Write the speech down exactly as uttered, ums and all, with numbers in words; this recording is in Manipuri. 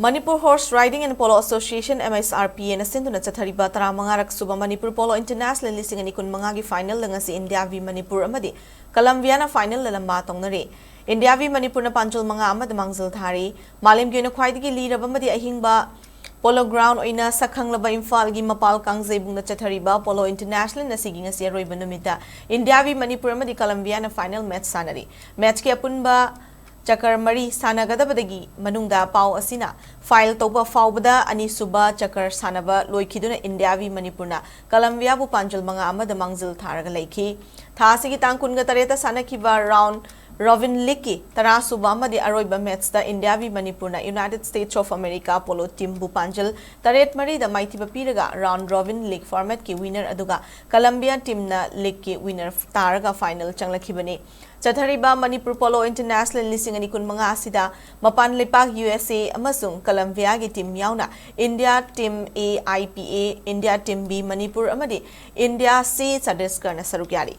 Manipur Horse Riding and Polo Association, M H R P A, ꯅ ꯁꯤꯟꯗꯨꯅ ꯆꯠꯊꯔꯤꯕ ꯇꯔꯥꯃꯉꯥꯔꯛ ꯁꯨꯕ ꯃꯅꯤꯄꯨꯔ ꯄꯣꯂꯣ ꯏꯟꯇꯔꯅꯦꯁꯅꯦꯜ ꯂꯤꯁꯤꯡ ꯑꯅꯤ ꯀꯨꯟꯃꯉꯥꯒꯤ ꯐꯥꯏꯅꯦꯜꯗ ꯉꯁꯤ ꯏꯟꯗꯤꯌꯥ ꯚꯤ ꯃꯅꯤꯄꯨꯔ ꯑꯃꯗꯤ ꯀꯂꯝꯕꯤꯌꯥꯅ ꯐꯥꯏꯅꯦꯜꯗ ꯂꯝꯕꯥ ꯇꯧꯅꯔꯤ꯫ ꯏꯟꯗꯤꯌꯥ ꯚꯤ ꯃꯅꯤꯄꯨꯔꯅ ꯄꯥꯟꯖꯜ ꯃꯉꯥ ꯑꯃꯗ ꯃꯥꯡꯖꯤꯜ ꯊꯥꯔꯤ꯫ ꯃꯥꯂꯦꯝꯒꯤ ꯑꯣꯏꯅ ꯈ꯭ꯋꯥꯏꯗꯒꯤ ꯂꯤꯔꯕ ꯑꯃꯗꯤ ꯑꯍꯤꯡꯕ ꯄꯣꯂꯣ ꯒ꯭ꯔꯥꯎꯟ ꯑꯣꯏꯅ ꯁꯛꯈꯪꯂꯕ ꯏꯝꯐꯥꯜꯒꯤ ꯃꯄꯥꯜ ꯀꯥꯡꯖꯩꯕꯨꯡꯗ ꯆꯠꯊꯔꯤꯕ ꯄꯣꯂꯣ ꯏꯟꯇꯔꯅꯦꯁꯅꯦꯜ ꯑꯁꯤꯒꯤ ꯉꯁꯤ ꯑꯔꯣꯏꯕ ꯅꯨꯃꯤꯠꯇ ꯏꯟꯗꯤꯌꯥ ꯚꯤ ꯃꯅꯤꯄꯨꯔ ꯑꯃꯗꯤ ꯀꯂꯝꯕꯤꯌꯥꯅ ꯐꯥꯏꯅꯦꯜ ꯃꯦꯠꯆ ꯁꯥꯟꯅꯔꯤ꯫ ꯃꯦꯠꯆꯀꯤ ꯑꯄꯨꯟꯕ ꯆꯀꯔ ꯃꯔꯤ ꯁꯥꯟꯅꯒꯗꯕꯗꯒꯤ ꯃꯅꯨꯡꯗ ꯄꯥꯎ ꯑꯁꯤꯅ ꯐꯥꯏꯜ ꯇꯧꯕ ꯐꯥꯎꯕꯗ ꯑꯅꯤꯁꯨꯕ ꯆꯀꯔ ꯁꯥꯟꯅꯕ ꯂꯣꯏꯈꯤꯗꯨꯅ ꯏꯟꯗꯤꯌꯥ ꯚꯤ ꯃꯅꯤꯄꯨꯔꯅ ꯀꯂꯝꯕꯤꯌꯥꯕꯨ ꯄꯥꯟꯖꯜ ꯃꯉꯥ ꯑꯃꯗ ꯃꯥꯡꯖꯤꯜ ꯊꯥꯔꯒ ꯂꯩꯈꯤ꯫ ꯊꯥ ꯑꯁꯤꯒꯤ ꯇꯥꯡ ꯀꯨꯟꯒ ꯇꯔꯦꯠꯇ ꯁꯥꯟꯅꯈꯤꯕ ꯔꯥꯎꯟ ꯔꯣꯕꯤꯟ ꯂꯤꯒꯀꯤ ꯇꯔꯥꯁꯨꯕ ꯑꯃꯗꯤ ꯑꯔꯣꯏꯕ ꯃꯦꯠꯆꯇ ꯏꯟꯗꯤꯌꯥ ꯚꯤ ꯃꯅꯤꯄꯨꯔꯅ United States of America polo ꯇꯤꯝꯕꯨ ꯄꯥꯟꯖꯜ ꯇꯔꯦꯠ ꯃꯔꯤꯗ ꯃꯥꯏꯊꯤꯕ ꯄꯤꯔꯒ ꯔꯥꯎꯟ ꯔꯣꯕꯤꯟ ꯂꯤꯒ ꯐꯣꯔꯃꯦꯠꯀꯤ ꯋꯤꯅꯔ ꯑꯗꯨꯒ ꯀꯂꯝꯕꯤꯌꯥ ꯇꯤꯝꯅ ꯂꯤꯒꯀꯤ ꯋꯤꯅꯔ ꯇꯥꯔꯒ ꯐꯥꯏꯅꯦꯜ ꯆꯪꯂꯛꯈꯤꯕꯅꯤ꯫ ꯆꯠꯊꯔꯤꯕ ꯃꯅꯤꯄꯨꯔ ꯄꯣꯂꯣ ꯏꯟꯇꯔꯅꯦꯁꯅꯦꯜ ꯂꯤꯁꯤꯡ ꯑꯅꯤ ꯀꯨꯟꯃꯉꯥ ꯑꯁꯤꯗ ꯃꯄꯥꯟ ꯂꯩꯄꯥꯛ ꯌꯨ ꯑꯦꯁ ꯑꯦ ꯑꯃꯁꯨꯡ ꯀꯂꯝꯕꯤꯌꯥꯒꯤ ꯇꯤꯝ ꯌꯥꯎꯅ India team A I P A, India team B Manipur ꯑꯃꯗꯤ ꯏꯟꯗꯤꯌꯥ ꯁꯤ ꯆꯇꯤꯁꯒꯔꯅ ꯁꯔꯨꯛ ꯌꯥꯔꯤ꯫